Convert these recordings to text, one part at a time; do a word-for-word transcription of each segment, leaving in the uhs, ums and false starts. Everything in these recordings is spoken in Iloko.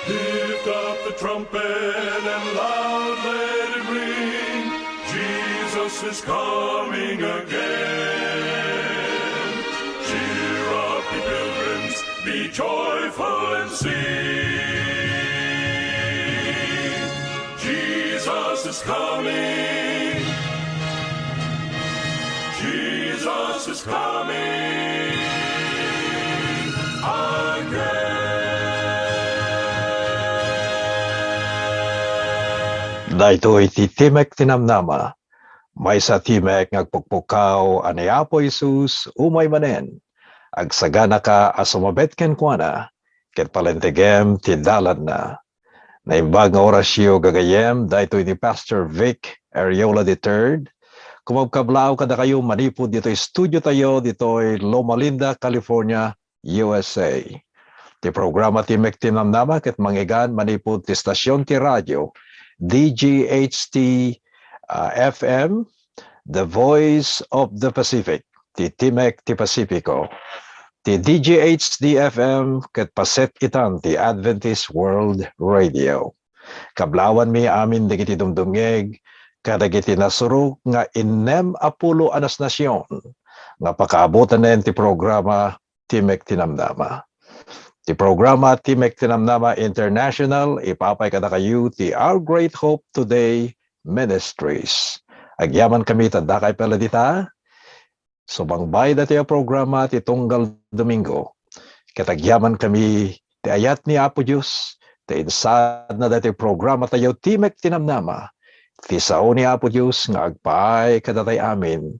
Lift up the trumpet and loud let it ring. Jesus is coming again. Cheer up, ye pilgrims, be joyful and sing. Jesus is coming. Jesus is coming again. Daytoy ti Timek ti Namnama. Maysa a timek nga agpukpukaw a ni Apo Jesus umay manen. Agsaganaka a sumabit kenkuana, ket palentegem ti dalanna. Naimbag nga orasyo, gagayyem, daytoy ni Pastor Vic Ariola the third. Kumabkablaaw kadakayo manipud ditoy studio tayo, ditoy Loma Linda, California, U S A. Ti programa Timek ti Namnama ket mangngeggan manipud ti stasyon ti radio, D G H T, ah, F M, The Voice of the Pacific, ti Timek ti Pasifiko. Ti D G H D F M ket paset itan ti Adventist World Radio. Kablawanmi amin dagiti dumdumngeg kadagiti nasurok nga innem a pulo a nasnasion nga pakaabotanen ti programa Timek ti Namnama. Ti programa Timek ti Namnama International ipapay kadakayo ti Our Great Hope Today Ministries. Agyamankami ta dakay pay la dita, sumangbay daytoy a programa ti tunggal Domingo. Ket agyamankami ti ayat ni Apo Dios, ti insaadna daytoy programa tayo, Timek ti Namnama, ti sao ni Apo Dios nga agpaay kadatayo amin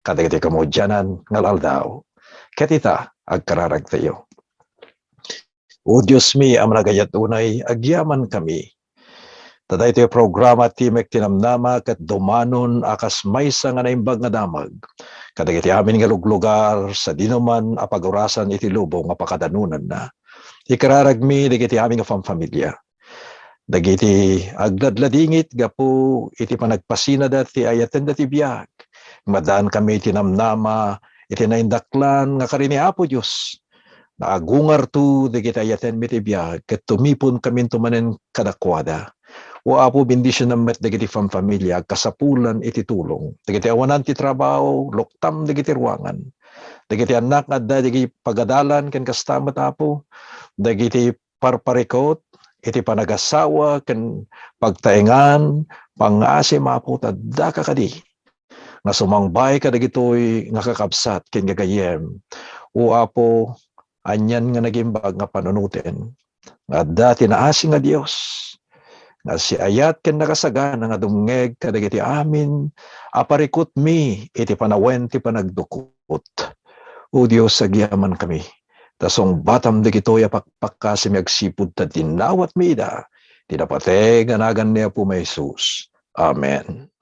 kadagiti kamudianan nga aldaw. Ket ita, agkararagtayo. O Diosmi a managayat unay, agyamankami. Ta daytoy programa Timek ti Namnama ket dumanon a kas maysa nga naimbag nga damag kadagiti amin nga luglugar sadinoman a pagurasan iti lubong a pakadanonanna. Ikararagmi dagiti amin nga famfamilia. Dagiti agladladingit gapu iti panagpasinada ti ayatenda ti biag. Maddaankami iti namnama iti naindaklan nga kari ni Apo Dios. Naagungarto dagiti ayatenmi ti biag, ket tumiponkaminto manen kadakuada. O Apo, bendisionam met dagiti famfamilia, agkasapulan iti tulong. Dagiti awanan ti trabaho, luktam dagiti ruangan. Dagiti annak nga adda dagiti pagadalan ken kasta met, Apo, dagiti parparikut iti panagasawa ken pagtaengan, pangngaasim, Apo, ta addaka kadi nga sumangbay kadagitoy nga kakabsat ken gagayyem. O Apo, anian nga nagimbag nga panunoten nga adda ti naasi nga Dios nga siayat ken nakasagana nga dumngeg kadagiti amin a parikutmi iti panawen ti panagdukut. O Dios, agyamankami, ta sungbatam dagitoy a pakpakasimi agsipud ta dinawatmi ida iti napateg a nagan ni Apo Jesus. Amen.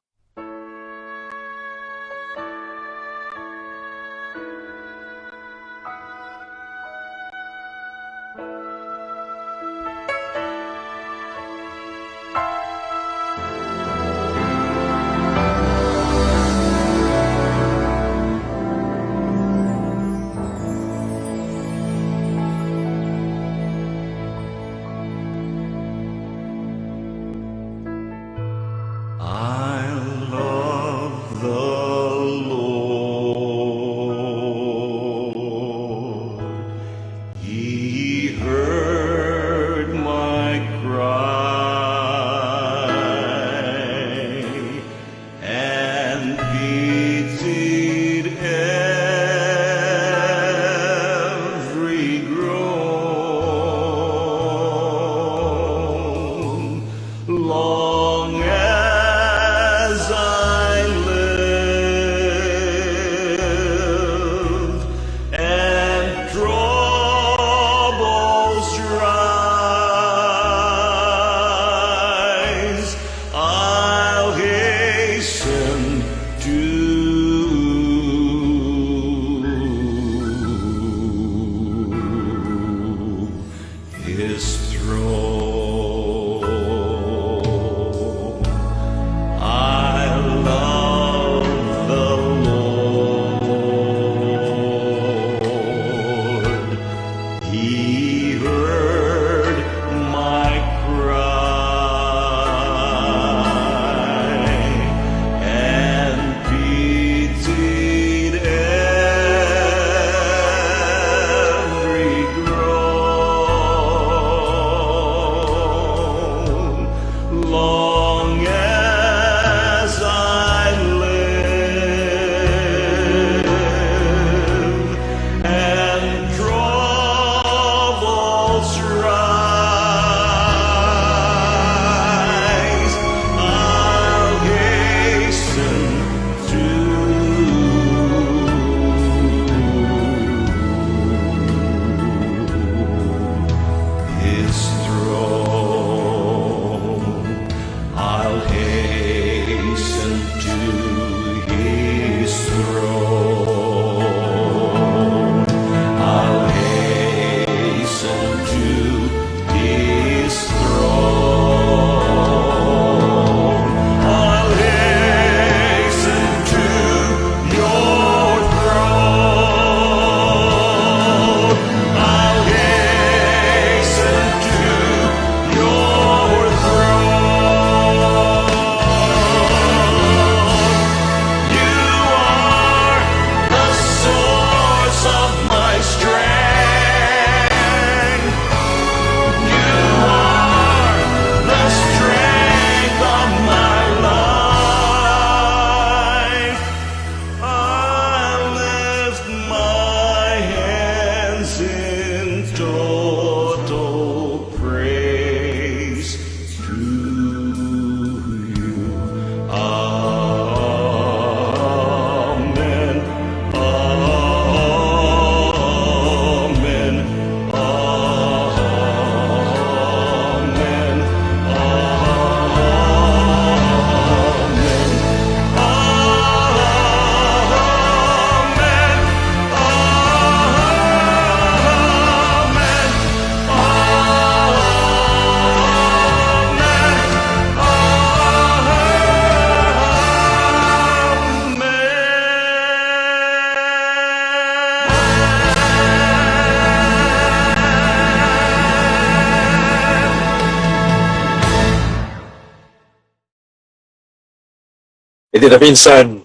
Iti napinsan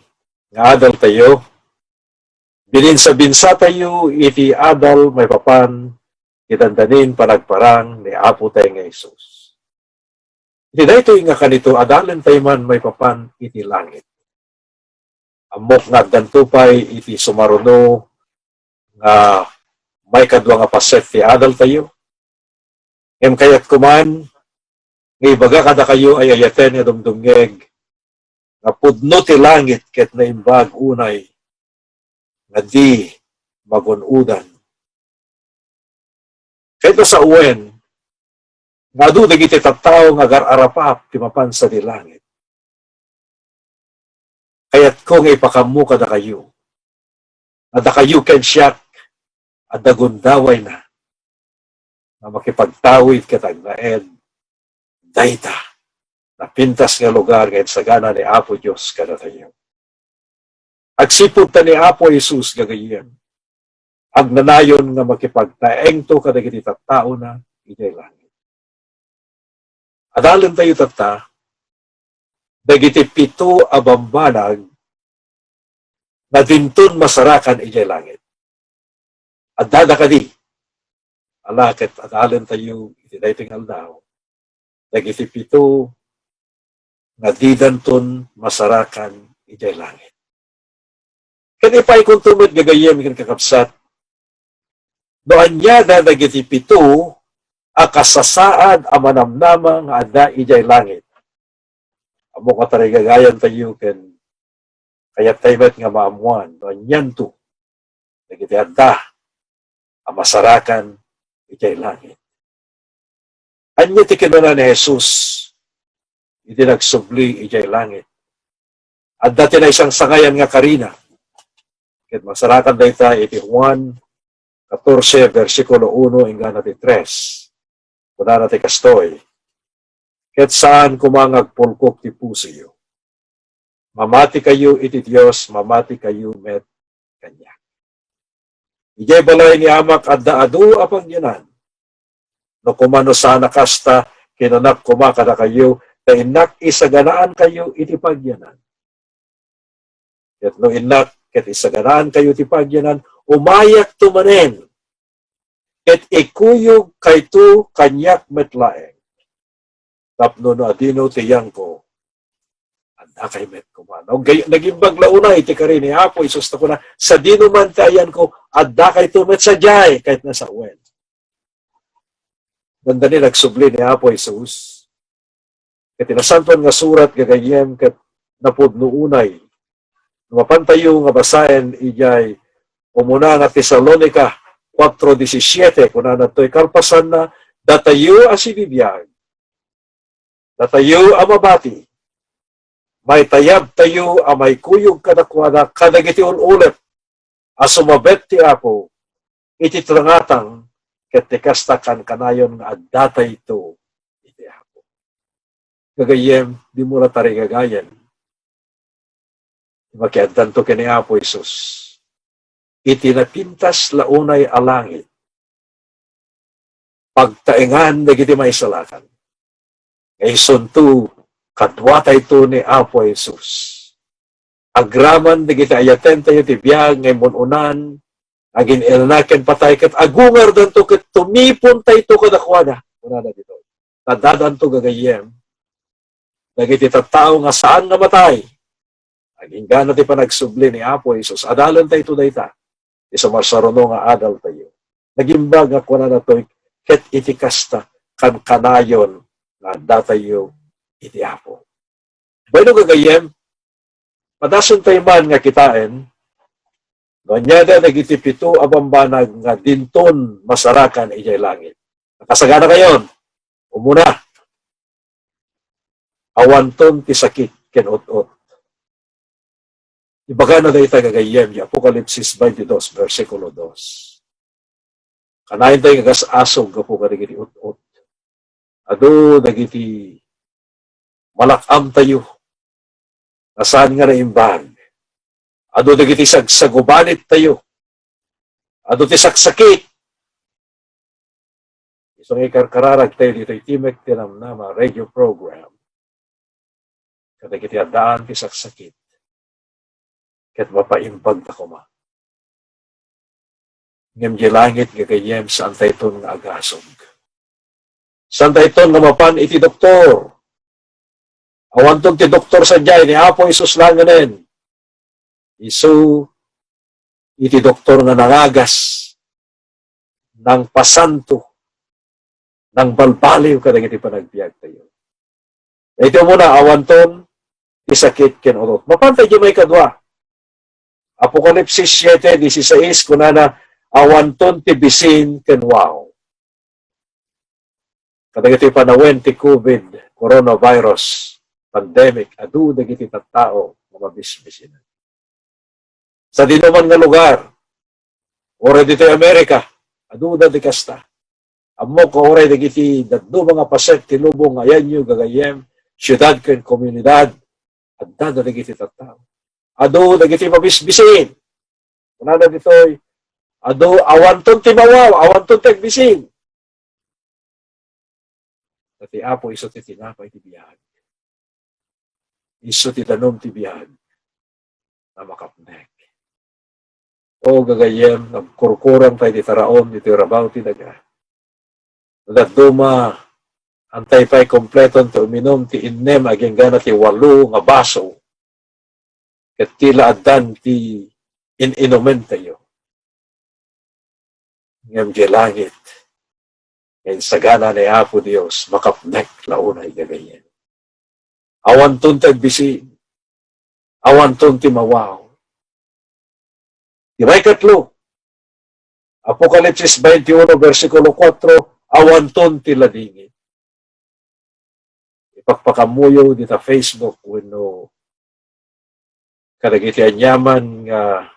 nga adaltayo, bininsa-binsatayo iti adal maipapan ti dandanin panagparang ni Apo tayo nga Jesus. Iti daytoy nga kanito, adalentayo man maipapan iti langit. Ammok nga addanto pay iti sumaruno nga maikadua nga paset ti adaltayo. Ngem kayatko man nga ibaga kadakayo ay ayaten nga dumdumngeg nga pudno ti langit ket naimbag unay nga di magun-odan. Ket nasawen nga adu dagiti tattao nga agar-arapap ti mapan sadi langit. Kayatko nga ipakammo kadakayo, nga dakayo ken siak adda gundawayna nga makipagtawid ket agnaed dayta napintas nga lugar nga insagana ni Apo Dios kadatayo. Agsipud ta ni Apo Jesus gagayyem, agnanayon nga makipagtaengto kadagiti tattaona idiay langit. Adalentayo tatta dagiti pito a bambanag nga dinton masarakan idiay langit. Addada kadi? Ala ket adalentayo iti daytoy nga aldaw dagiti pito nga didanton masarakan idiay langit. Ket ipaykonto met gagayyem ken kakabsat, no ania da dagiti pito a kasasaad a manamnama nga adda idiay langit. Ammok nga tarigagayantayo ken kayattayo met nga maammoan no anianto dagiti adda a masarakan idiay langit. Ania ti kinuna ni Jesus idi nagsubli idiay langit? Adda ti naisangsangayan nga karina. Ket masarakan dayta iti Juan katorse, bersikulo uno inggana ti tres. Kunana ti kastoy, "Ket saan koma nga agpulkop ti pusoyo. Mamatikayo iti Dios, mamatikayo met kaniak. Idiay balay ni Amak adda adu a pagyanan. No koma no saan a kasta, kinunak koma kadakayo, ta innak isaganaankayo iti pagyanan. Ket no innak ket isaganaankayo iti pagyanan, umayakto manen, ket ikuyogkayto kaniak met laeng. Tapno no adino ti yanko, addakay met koma." No, gay-, nagimbag la unay ti kari ni Apo Jesus, ta kuna, "Sadino man ti ayanko, addakayto met sadiay," ket nasawen. Dandani nagsubli ni Apo Jesus. Ket ti Nasantoan nga Surat gagayyem ket napudno unay. No mapantayo nga basaen idiay umuna nga Tesalonica kuatro disisiete, kunana toy kalpasanna, datayo a sibibiag, datayo a mabati, maitayabtayo a maikuyog kadakuada kadagiti ul-ulep a sumabet ti Apo iti tangatang, ket ti kasta kankanayon nga addatayto iti Apo. Gagayyem, dimo la tarigagayen ti makiaddanto ken ni Apo Jesus iti napintas la unay a langit. Pagtaengan dagiti maisalakan. Nga isunto, kaduatayto ni Apo Jesus. Agraman dagiti ayatentayo ti biag nga immun-unan, agin-ilna ken patay, ket agungardanto ket tumipontayto kadakuada. Kunana ditoy. Addadanto gagayyem dagiti tattao nga saan nga matay. Agingga ti panagsubli ni Apo Jesus, adalentayto dayta, ti sumarsaruno nga adaltayo. Nagimbag nga kunana toy, ket iti kasta, kankanayon nga addatayo iti Apo. Bueno, gagayyem, padasentayo man nga kitaen, no ania da dagiti pito a bambanag nga dinton masarakan idiay langit. Nakasaganakayon, umuna, awanton ti sakit ken ut-ot. Ibagana dayta gagayyem, ti Apokalipsis twenty-two, bersikulo dos. Kanayon tayo nga agas-asog gapu kadagiti ut-ot. Adu dagiti malak-am tayo nga saan nga naimbag. Adu dagiti sagsagubanit tayo. Adu ti saksakit. Isu nga ikarkararag tayo ditoy Timek ti Namnama radio program. kadagiti addaan ti saksakit, ket mapaimbagda koma. Ngem diay langit, gagayyem, saantayton nga agasog. Saantayton nga mapan iti doktor. Awanton ti doktor sadiay, ni Apo Jesus laengen. Isu iti doktor nga nangagas, nangpasanto, nangbalbaliw kadagiti panagbiagtayo. Iti umuna, awanton ti sakit ken urot. Mapantay di maikadua. Apokalipsis siete dieciséis, kunana, awanton ti bisin ken wow. Kadagiti panawen ti COVID, coronavirus pandemic, adu dagiti tattao nga mabisbisinan. Sadinoman nga lugar, uray ditoy Amerika, aduda ti kasta. Ammok nga uray dagiti dadduma nga paset ti lubong nga ayanyo, gagayyem, siudad ken komunidad, adda dagiti tattao. Adu dagiti mabisbisin. Kunana ditoy, adu, awanton ti mawaw, awanton ti agbisin. Ta ti Apo isu ti tinapay ti biag. Isu ti danum ti biag a makapnek. O gagayyem, nagkurkurang tayo ti taraon ditoy rabaw ti daga. Dadduma, antay pay kompleton ti uminum ti innem agingga ti walo nga baso. Ket ti la addan ti in-inumentayo. Ngem diay langit, nga insagana ni Apo Dios, makapnek la unay gagayyem. Awanton ti agbisin, awanton ti mawaw. Ti maikatlo, Apokalipsis twenty-one, bersikulo kuatro, awanton ti ladingit. Ipakpakaammoyo dita Facebook wenno kadagiti aniaman nga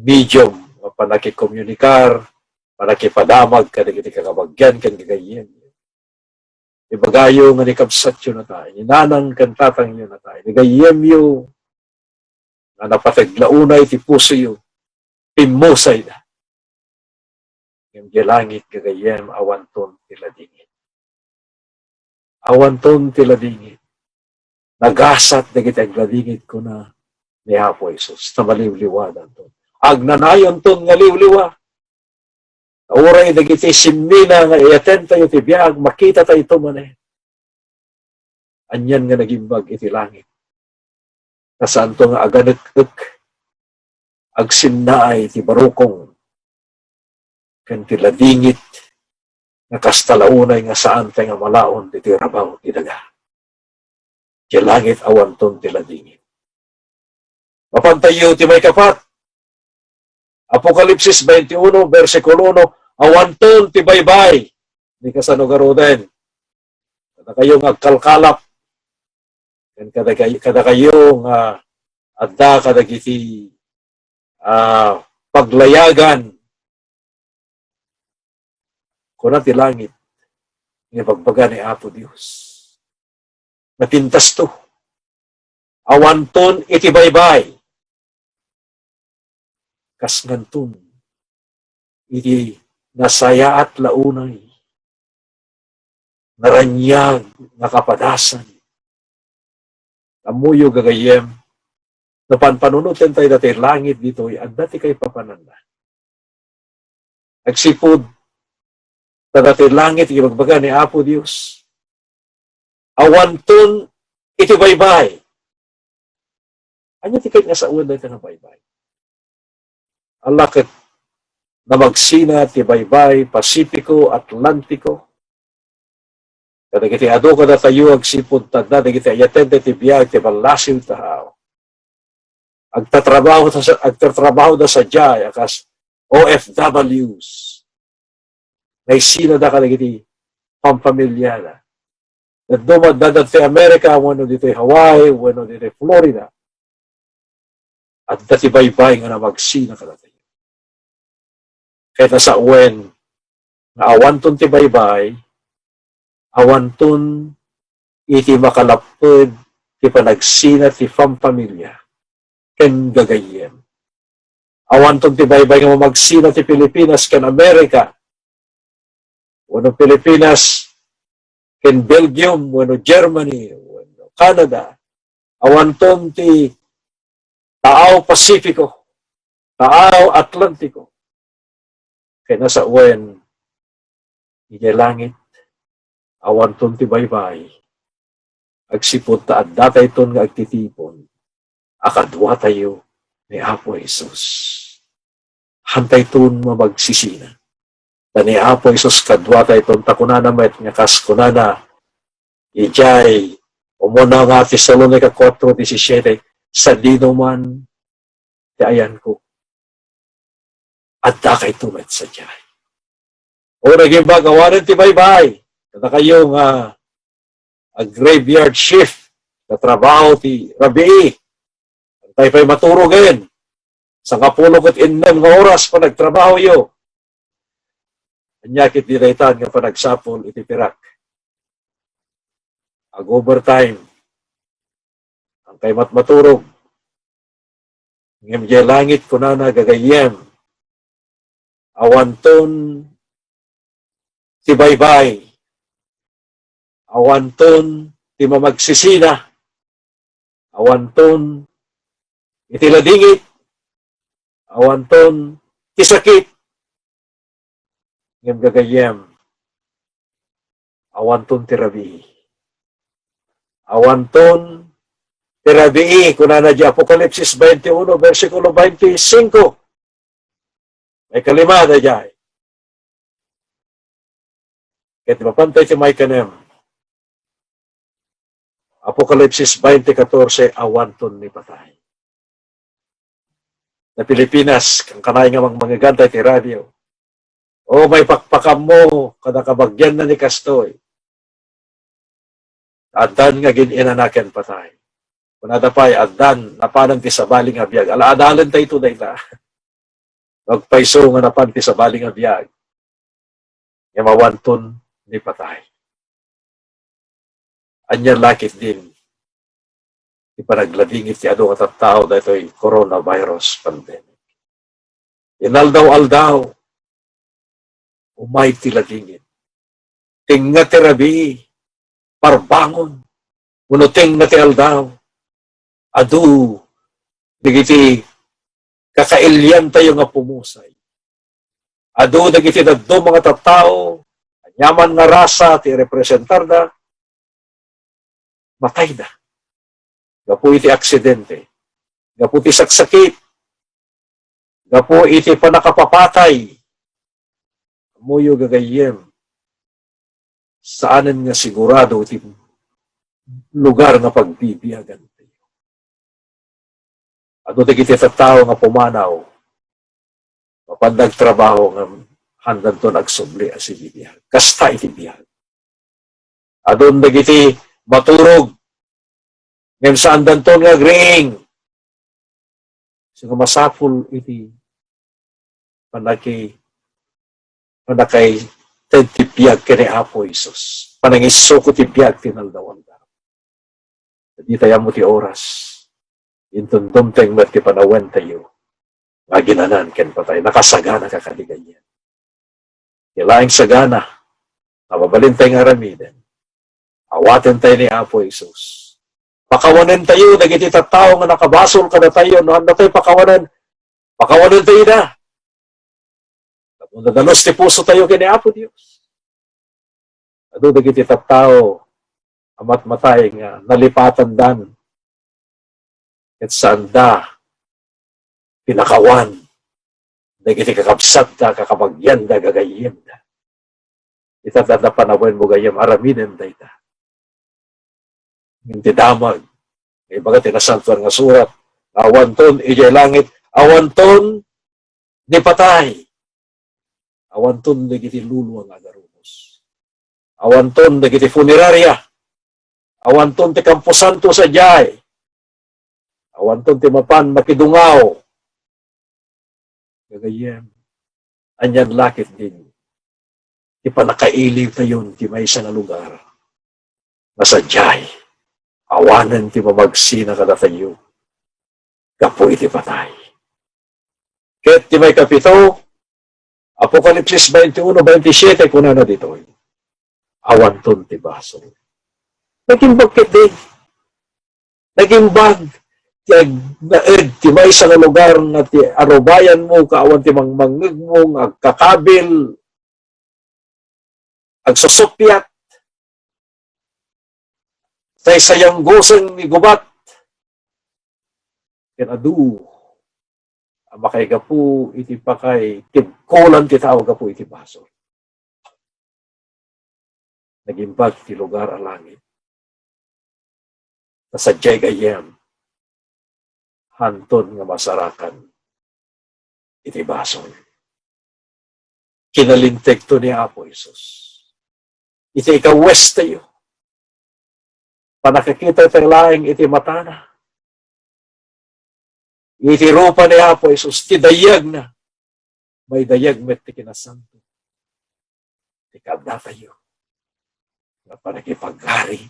medium nga panakikomunikar, panakipadamag kadagiti kakabagian ken gagayyem. Ibagayo nga ni kabsatyo nata, ni nanang ken tatangyo nata, ni gayyemyo nga napateg la unay ti pusoyo, pimmusayda. Ngem diay langit, gagayyem, awanton ti ladingit. Awanton ti ladingit. Nagasat dagiti agladingit, kuna ni Apo Jesus, ta maliwliwadanton. Agnanayonton nga liwliwa. Uray dagiti simmina nga iyatentayo ti biag, makitatayto manen. Anian nga nagimbag iti langit? Kasaanto nga aganekek, agsinnaay ti barukong ken ti ladingit, nga kasta la unay nga saantay nga malaon ditoy rabaw ti daga. Diay langit, awanton ti ladingit. Mapantayo ti maikapat. Apokalipsis twenty-one, bersikulo uno, awanton ti baybay. Ni kasano garuden? Kadakayo nga agkalkalap. Ken kadakay-, kadakayo nga adda kadagiti, ah, paglayagan. Kuna ti langit, nga ibagbaga ni Apo Dios. Napintasto. Awanton iti baybay. Kas nganton, iti nasayaat la unay, naraniag nga kapadasan. Ammoyo, gagayyem, no panpanunoten tayo dati langit ditoy, adda ti kaipapananna. Agsipud ta dati langit, ibagbaga ni Apo Dios, awanton iti baybay. Ania ti kayat nga sawen dayta nga baybay? Ala ket namagsina ti baybay Pasifiko, Atlantiko. Kadagiti adu kadatayo agsipud ta adda dagiti ayatenda ti biag ti ballasiw ta tao. Agtatrabaho ta sa-, agtatrabaho da sadiay a kas O F Ws. Naisinada kadagiti pampamilyada. Dadduma adda ditoy America, wenno ditoy Hawaii, wenno ditoy Florida. Adda ti baybay nga namagsina kadatayo. Ket nasawen nga awanton ti baybay, awanton iti makalapped ti panagsina ti pampamilia ken gagayyem. Awanton ti baybay nga mamagsina ti Pilipinas ken Amerika, wenno Pilipinas ken Belgium, wenno Germany, wenno Canada, Awanton ti taaw Pasifiko, taaw Atlantiko. Kayatna sa wen, idiay langit, awanton ti baybay, agsipud ta addatayton nga agtitipon a kaduatayo ni Apo Jesus. Hantayton mamagsisina. Ta ni Apo Jesus kaduatayton, ta kunana met nga kas kunana, idiay umuna nga Tesalonica kuatro disisiete, "Sadino man ti ayanko, addakayto met sadiay." O, nagimbag, awanen ti baybay. Kadakayo nga ag-graveyard shift, natrabaho ti rabii. Antay pay maturogen. Sangapulo ket innem nga oras panagtrabahoyo. Ania ket daytan nga panagsapul iti pirak? Ag-overtime. Antay met maturog. Ngem diay langit, kunana, gagayyem, awanton ti baybay, awanton ti mamagsisina, awanton iti ladingit, awanton ti sakit. Ngem gagayyem, awanton ti rabii. Awanton ti rabii, kunana diay Apokalipsis twenty-one, bersikulo twenty-five. Maikalima daydiay. Ket mapantay ti maikanem. Apokalipsis twenty catorce, awanton ni patay. Na Pilipinas, kankanayon nga mangmangegan tay ti radio. O, maipakpakammo, kada kabagianna ni kastoy. Addan nga gin-inana ken patay. Kunada pay, addan, napanen ti sabali nga biag. Ala, adalen tayo dayta. Agpayso nga napan ti sabali nga biag. Nga mawanton ni patay. Ania la ketdin ti panagladingit ti adu nga tattao daytoy coronavirus pandemic. Inaldaw-aldaw, umay ti ladingit. Tengnga ti rabii, parbangon, wenno tengnga ti aldaw. Adu dagiti kakailiantayo nga pumusay. Adu dagiti dadduma nga tattao, aniaman nga rasa ti representarda, matayda. Gapu iti aksidente, gapu iti saksakit, gapu iti pannakapapatay. Ammoyo, gagayyem, saanen nga sigurado iti lugar nga pagbibiagantayo. Adu dagiti tattao nga pumanaw, mapanda agtrabaho nga haandanton agsubli a sibibiag. Kasta iti biag. Adun dagiti maturog, ngem saandanton nga agriing. Isu nga masapul iti panaki-, panakaited ti biag ken ni Apo Jesus. Panangisuko ti biag ti inaldaw-aldaw. Dita ammo ti oras. Inton dumteng met ti panawentayo nga aginanan ken patay. Nakasagana ka kadi gayyem. Ti laeng sagana a mabalintay nga aramiden, awatentayo ni Apo Jesus. Pakawanentayo dagiti tattao nga nakabasol kadatayo, no haanda tayo pakawanen, pakawanentayo ida. Tapno nadalus ti pusotayo ken ni Apo Dios. Adu dagiti tattao a matmatay nga nalipatandan ket saanda pinakawan dagiti kakabsatda, kakabagianda, gagayyemda. Ita adda panawen mo gayyem aramiden dayta. Ngem ti damag, nga ibaga ti Nasantoan nga Surat, awanton idiay langit, awanton ni patay, awanton dagiti lulu nga agarumos, awanton dagiti funeraria, awanton ti kamposanto sadiay, awanton ti mapan makidungaw. Gagayyem, anian la ketdin ti pannakailiwtayon ti maysa nga lugar nga sadiay awanen ti mamagsina kadatayo gapu iti patay. Ket ti maikapito, Apokalipsis twenty-one twenty-siete, kunana ditoy, awanton ti basol. Nagimbag ketdi. Nagimbag ti agnaed ti maysa nga lugar nga ti arubayanmo, ket awan ti mangmangngegmo nga agkakabil, agsusuppiat, saysayanggosen ni gubat, ken adu a makaigapu iti pakaitibkolan ti tao gapu iti basol. Nagimbag ti lugar a langit. Ta sadiay gayyem, hanton nga masarakan iti basol. Kinalintegto ni Apo Jesus iti ikawes tayo. Panakakita tayo laeng iti matana. Iti rupa ni Apo Jesus, ti dayagna, maidayag met ti kinasanto. Ti kaadda tayo nga panakipagari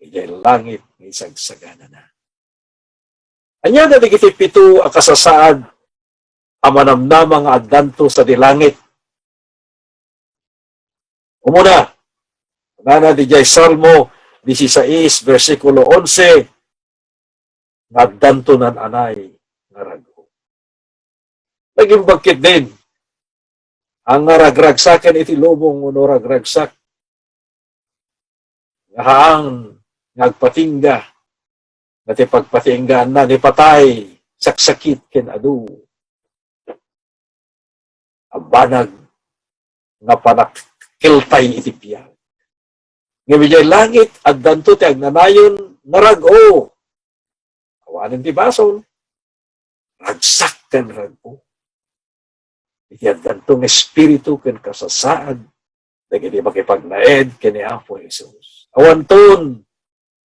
idiay langit nga isagsaganana. Ania dagiti pito a kasasaad a manamnama nga addanto sadi langit? Umuna, kunana didiay Salmo dieciséis, bersikulo onse, nga addanto nan-anay nga rag-o. Nagimbag ketdin, ania nga ragragsaken iti lubong wenno ragragsak nga haang nga agpatingga, nga ti pagpatinggaanna ni patay, saksakit ken adu a banag nga panakkeltay iti biag. Ngem idiay langit, addanto ti agnanayon nga rag-o. Awanen ti basol, ragsak ken rag-o. Iti addanto nga espiritu ken kasasaad dagiti makipagnaed ken ni Apo Jesus. Awanton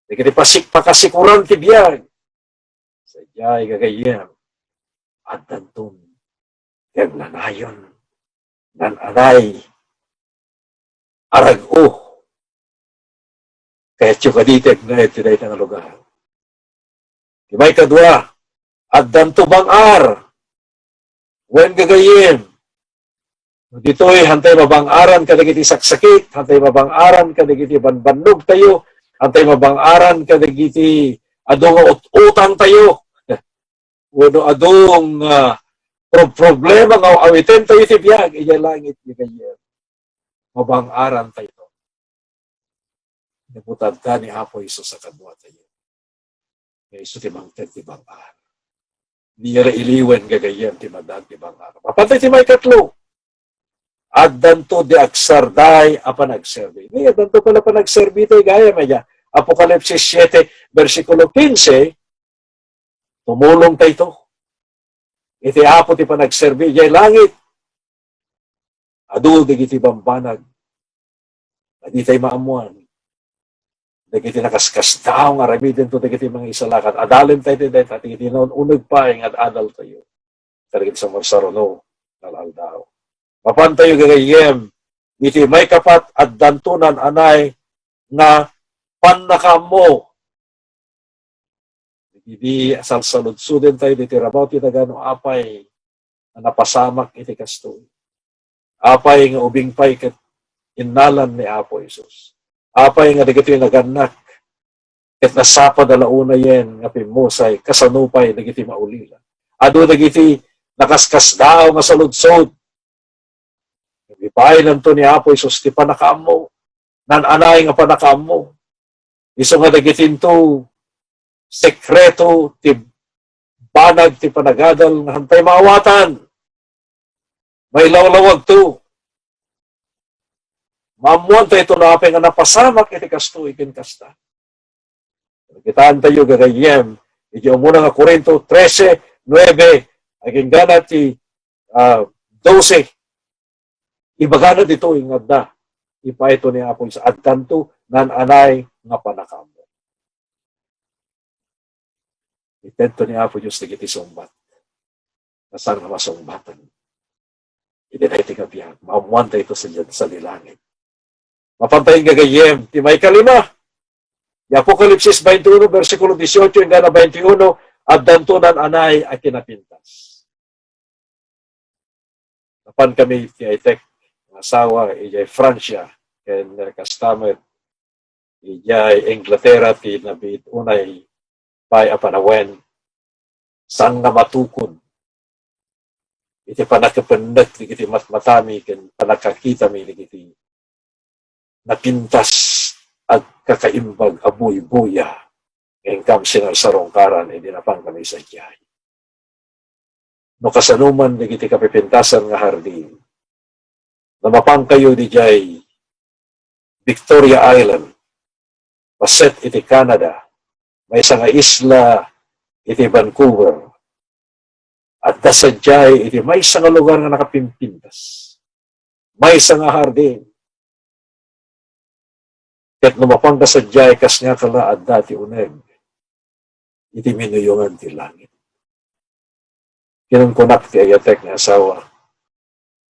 dagiti pasik-, pakasikuran ti biag. Sadiay gagayyem, addanton ti agnanayon, nan-anay a rag-o. Kayatyo kadi ti agnaed ti dayta nga lugar? Ti maikadua, addanto bang-ar. Wen gagayyem, ditoy, hantay mabang-aran kadagiti saksakit, hantay mabang-aran kadagiti banbannog tayo, hantay mabang-aran kadagiti adu nga ut-, utang tayo, wenno adu nga pro-, problema nga awiten tayo iti biag, idiay langit, gagayyem, mabang-aran tayo. Nabutadka ni Apo Jesus a kadua tayo. Nga isu ti mangted ti bang-ar. Dira iliwen gagayyem ti madan ti bang-ar. Mapantay ti maikatlo, addanto di agsarday a panagserbi. Ni addanto pala panagserbi tayo gayam, aya. Apokalipsis siete, bersikulo kinse, tumulong tayo iti Apo ti panagserbi idiay langit. Adu dagiti bambanag a ditay maammuan. Dagiti nakaskasdaaw nga aramidento dagiti mangisalakan. Adalen tayo ti dayta, ti naun-uneg pay nga ad-adal tayo kadagiti samarsaruno nga aldaw. Mapan tayo gagayyem, iti maikapat, addanto nan-anay nga pannakaammo. Idi salsaludsoden tayo diti rabaw ti dagano, apay nga napasamak iti kastoy? Apay nga ubing pay ket innalan ni Apo Jesus? Apay nga dagitoy nagannak ket nasapa da la unayen nga pimmusay, kasano pay dagiti maulila? Adu dagiti nakaskasdaaw nga saludsod. Ipaaynan to ni Apo Jesus ti panakaammo, nan-anay nga panakaammo. Isu nga dagitinto, sekreto ti banag ti panagadal nga hantay maawatan. Mailawlawag to. Maammuan tayo to no apay nga napasamak iti kastoy ken kasta. Kitaan tayo gagayyem, iti umuna nga Corinto trese nuebe, agingga na ti, ah, dose. Ibagana ditoy nga adda, ipaayto ni Apo Jesus, addanto nan-anay nga panakaammo. Itedto ni Apo Dios dagiti sungbat. Saan nga masungbatan? Iti daytoy nga biag, maammuan tayo sa, sa langit. Mapan tayo gagayyem, ti maikalima, ti Apokalipsis twenty-one, bersikulo dieciocho, inggana twenty-one, addanto nan-anay a kinapintas. Napan kami ti aytek nga asawa idiay Francia, ken, eh, kasta met idiay Inglaterra ti nabiit unay pay a panawen, saan nga matukod iti pannakapennek dagiti matmatami ken pannakakitami dagiti napintas a kakaimbag a buybuya nga inkam sinarsarungkaran idi napankami sadiay. No kasano man dagiti kapipintasan nga hardin, no mapankayo didiay Victoria Island, paset iti Canada, maysa nga isla iti Vancouver, adda sadiay iti maysa nga lugar nga nakapimpintas, maysa nga hardin. Ket no mapanka sadiay, kas nga kala adda ti uneg iti minuyongan ti langit. Kinunkunak ti ayatek nga asawa,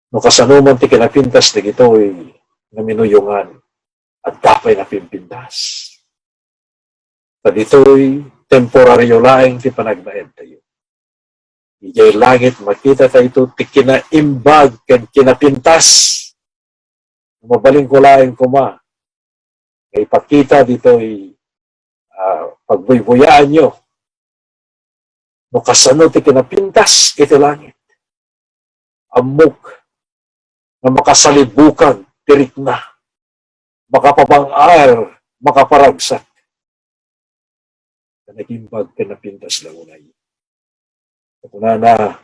no kasano man ti kinapintas dagitoy nga minuyongan, adda pay napimpintas. Ta ditoy temporario laeng ti panagnaedtayo. Idiay langit, makita tayo ti kinaimbag ken kinapintas. Mabalinko laeng koma nga ipakita ditoy, ah, pagbuybuyaanyo no kasano ti kinapintas iti langit. Ammok nga makasalibukag ti rikna, makapabang-ar, makaparagsak. Nagimbag ken napintas la unay. Kunana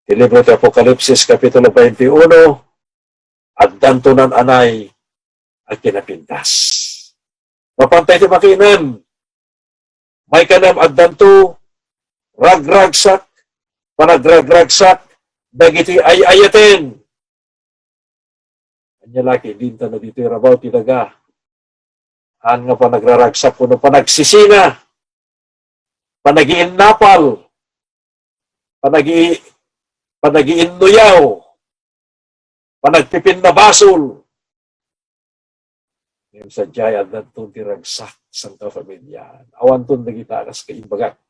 ti libro ti Apokalipsis, Kapitulo twenty-one, addanto nan-anay a kinapintas. Mapantay ti makinen, maikanem addanto ragragsak, panagragragsak dagiti ay-ayaten. Ania la ket dinta no ditoy rabaw ti daga? Haan nga panagraragsak wenno panagsisina, panagiinnapal, panagi-, panagiinnuyaw, panagpipinnabasol. Ngem sadiay, addanton ti ragsak, sangkafamiliaan. Awanton dagita a kas kaimbagak.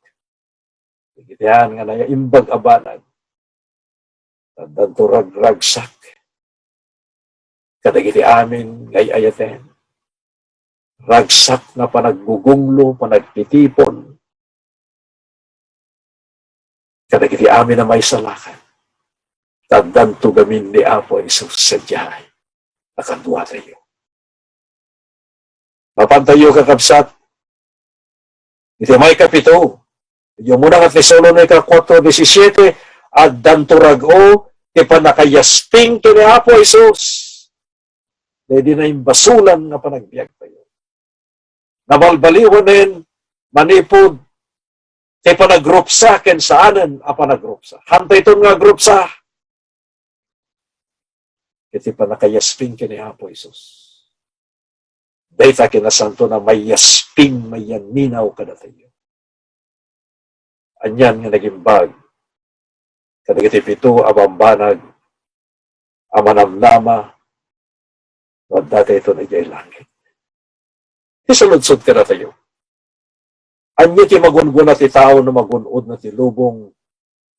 Dagiti haan nga naimbag a banag, addanto ragragsak kadagiti amin nga ay-ayaten. Ragsak nga panaggugunglo, panagtitipon kadagiti amin a maisalakan. Addanto gamin ni Apo Jesus sadiay a kaduatayo. Mapantayo, kakabsat, iti maikapito, iti umuna nga Tesalonica four disisiete, addanto rag-o ti pannakayasping ken ni Apo Jesus. Daydi naimbasolan nga panagbiagtayo. Nabalbaliwanen manipud ti panagrupsa ken saanen a panagrupsa. Hantayton nga agrupsa iti pannakayasping ken ni Apo Jesus. Dayta kinasanto a mayasping, mayaninaw kadatayo. Anian nga nagimbag kadagiti pito a bambanag a manamnama no adda daytoy idiay langit? Ti saludsod kadatayo, ania ti magunggona ti tao no magun-odna ti lubong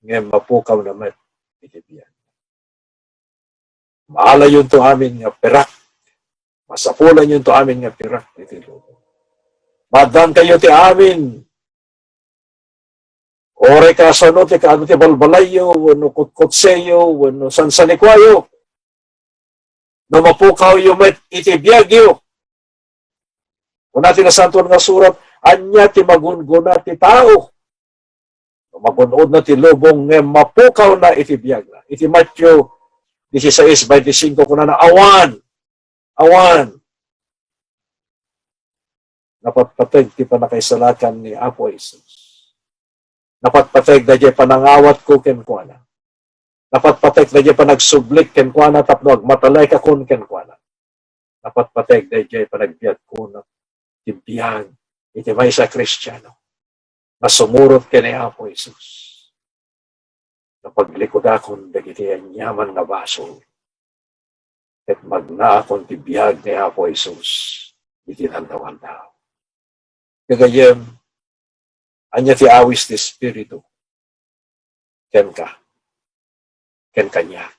ngem mapukawna met iti biag? Maalayonto amin nga pirak. Masapulanyonto amin nga pirak iti lubong. Maaddaankayo ti amin. Uray kasano ti kaano ti balbalayyo, wenno kutkutseyo, wenno sansanikuayo. No mapukawyo met iti biagyo. Kuna ti Nasantoan nga Surat, ania ti magunggona ti tao? Magun-odna ti lubong ngem mapukawna iti biagna. Iti Mateo dieciséis veinticinco, kunana, awan, awan. Napatpateg ti pannakaisalakan ni Apo Jesus. Napatpateg daydiay panangawatko kenkuana. Napatpateg daydiay panagsublik kenkuana tapno agmatalaykakon kenkuana. Napatpateg daydiay panagbiagko ti biag iti maysa a Kristiano nga sumurot ken ni Apo Jesus. Napaglikudakon dagiti aniaman nga basol, ket magnaakon ti biag ni Apo Jesus iti lantaw-antaw. Gagayyem, ania ti awis ti Espiritu kenka, ken kaniak?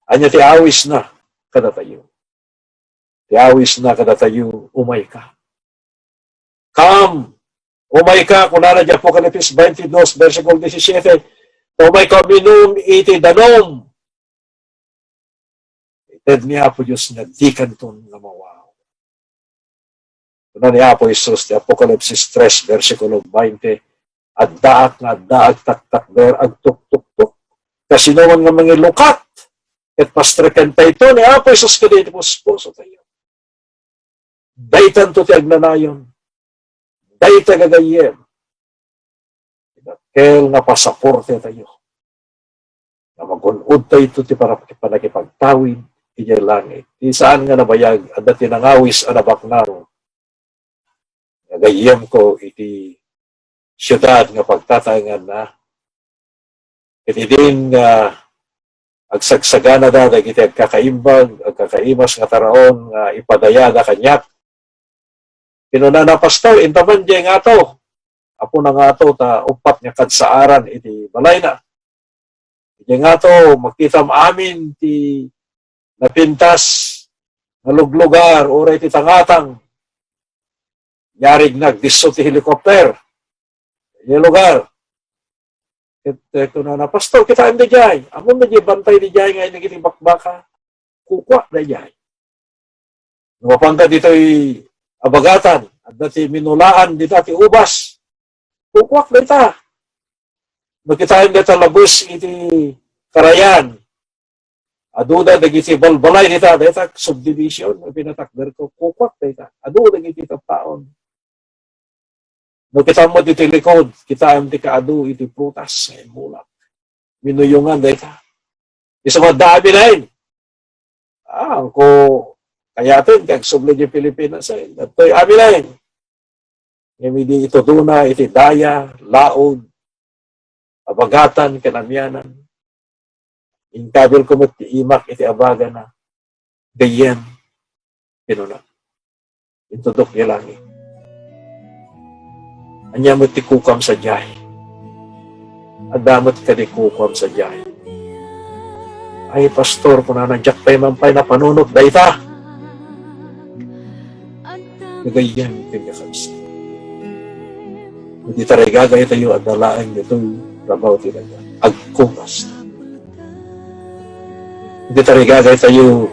Ania ti awisna kadatayo? Ti awisna kadatayo, umayka. Come, Umayka, kunana di Apokalipsis twenty-two, bersikulo disisiete, ta umayka uminum iti danum. Ited ni Apo Dios nga dikanton nga mawaw. Kuna ni Apo Jesus ti Apokalipsis tres, bersikulo twenty, "Addaak nga adda agtaktakder, agtuktuktok, kasinoman nga mangilukat, ket pastrekentayo ni Apo Jesus kadagiti puspusotayo." Daytanto ti agnanayon. Dayta gagayyem. Dakkel nga pasaporte tayo. Nga magun-od tayo ti para-, panakipagtawid idiay langit. Ti saan nga nabayag, adda ti nangawis a nabaknang. Nga gayyemko iti siudad nga pagtataenganna. Iti din nga agsagsaganada dagiti agkakaimbag, agkakaimas nga taraon nga ipadayada kaniak. Kinunana, "Pastor, inta man diay ngato." Apona ngato ta uppat nga kadsaaran iti balayna. Idiay ngato, makitam amin ti napintas nga luglugar, uray ti tangatang. Yarig nagdisso ti helicopter. Idiay lugar. Ket, eh, kunana, "Pastor, kitaem daydiay. Ammom daydiay bantay daydiay nga dagiti bakbaka? Kukuak daydiay." No mapanka ditoy abagatan, adda ti minulaan dita ti ubas. Kukuak dayta. No kitaem dayta labes iti karayan, aduda dagiti balbalay dita, dayta subdivision nga pinatakderko. Kukuak dayta. Adu dagiti tattaon. No kitam met iti likod, kitaem ti kaadu iti prutas nga imbulak. Minuyongan dayta. Isu nga adda amin laeng. Ah, ko kayaten ti agsubli di Pilipinas ay, datoy amin laeng. Ngem idi itudona iti daya, laog, abagatan ken amianan, inkabilko met ti imak iti abagana. Gayyem, kinuna, intudok ti langit. Ania met ti kukuam sadiay? Adda met kadi kukuam sadiay? Ay, pastor, kunana, diak pay man pay napanunot dayta. Gagayyem ken kakabsat. Iti tarigagaytayo, adda laeng ditoy rabaw ti daga. Agkupas. Iti tarigagaytayo,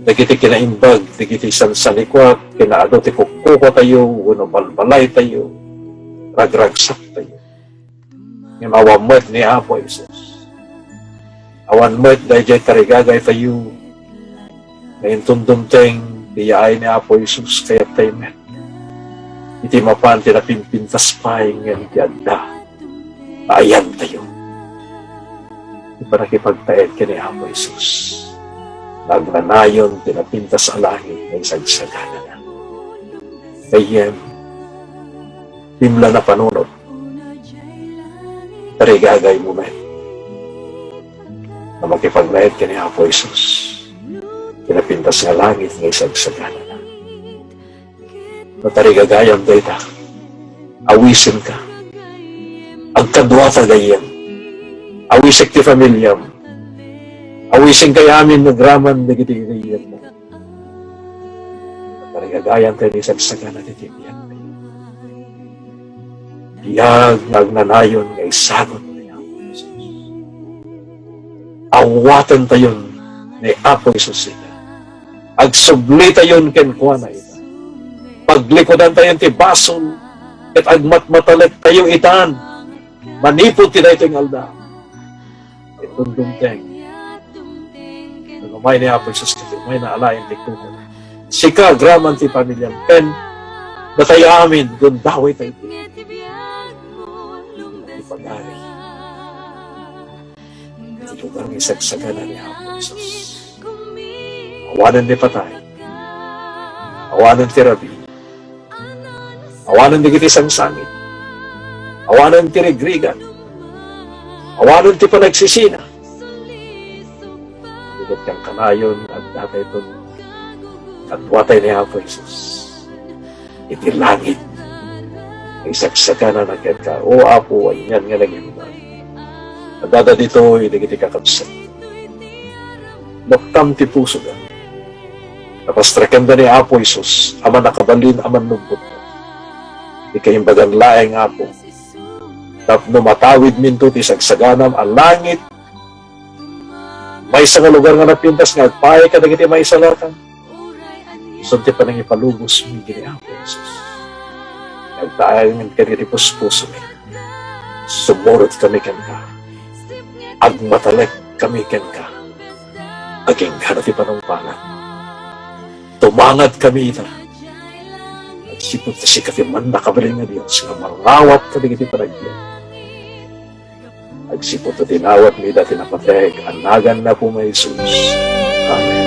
dagiti kinaimbag, dagiti sansanikuak, kinaadu ti kukkukotayo, wenno balbalaytayo, ragragsaktayo. Ngem awan met ni Apo Jesus. Awan met daydiay tarigagaytayo nga inton dumteng ti yaay ni Apo Jesus, kayat tayo met iti mapan ti napimpintas pay ngem ti adda nga ayantayo. Ti pannakipagtaed ken ni Apo Jesus nga agnanayon ti napintas a langit nga isagsaganana. Gayyem, dimla napanunot. Tarigagaymo met. Nga makipagnaed ken ni Apo Jesus. Ti napintas nga langit nga isagsaganana. No tarigagayam dayta, awisenka. Agkaduata gayyem. Awisek ti familiam. Awisenkayo amin nga agraman dagiti gayyemmo. Tarigagayam tayo ni sagsagana ti biag. Biag nga agnanayon nga isagut ni Apo Jesus. Awaten tayon ni Apo Jesus ita. Agsubli tayon kenkuana ita. Paglikudan tayon ti basol ket agmatmatalek tayo itan manipud ti daytoy nga aldaw. Itundumteng. Nagumay ni Apo Jesus ket umay naalaen ti kuko. Sika, agraman ti pamiliam, ken datayo amin, gundaway tayo iti pagari. Iti lugar nga isagsagana ni Apo Jesus. Awanen ni patay. Awanen ti rabii. Awanen dagiti sangsangit. Awanen ti rigrigat. Awanen ti panagsisina. Iket kankanayon, adda tayo kaduatay ni Apo Jesus. Iti langit, isagsagana na kenka, O Apo, anian nga nagimba. Adada ditoy dagiti kakabsat. Luktam ti pusoda. Napastrekenda ni Apo Jesus, a mannakabalin a mannubbot. Ti kaimbagan laeng, Apo, tapno matawidminto ti sagsaganam a langit, maysa nga lugar nga napintas nga agpaay kadagiti maisalatan. Isu ti panangipalubosmi ken ni Apo Jesus. Agtaengen kadagiti puspusomi. Sumurot kami kenka. Agmatalek kami kenka. Agingga ti panungpalan. Tumangad kami ita. Agsipud ta sika ti mannakabalin nga Dios nga mangawat kadagiti panagbiag. Agsipud ta tinawatmi ita ti napateg a nagan ni Apomi Jesus. Amen.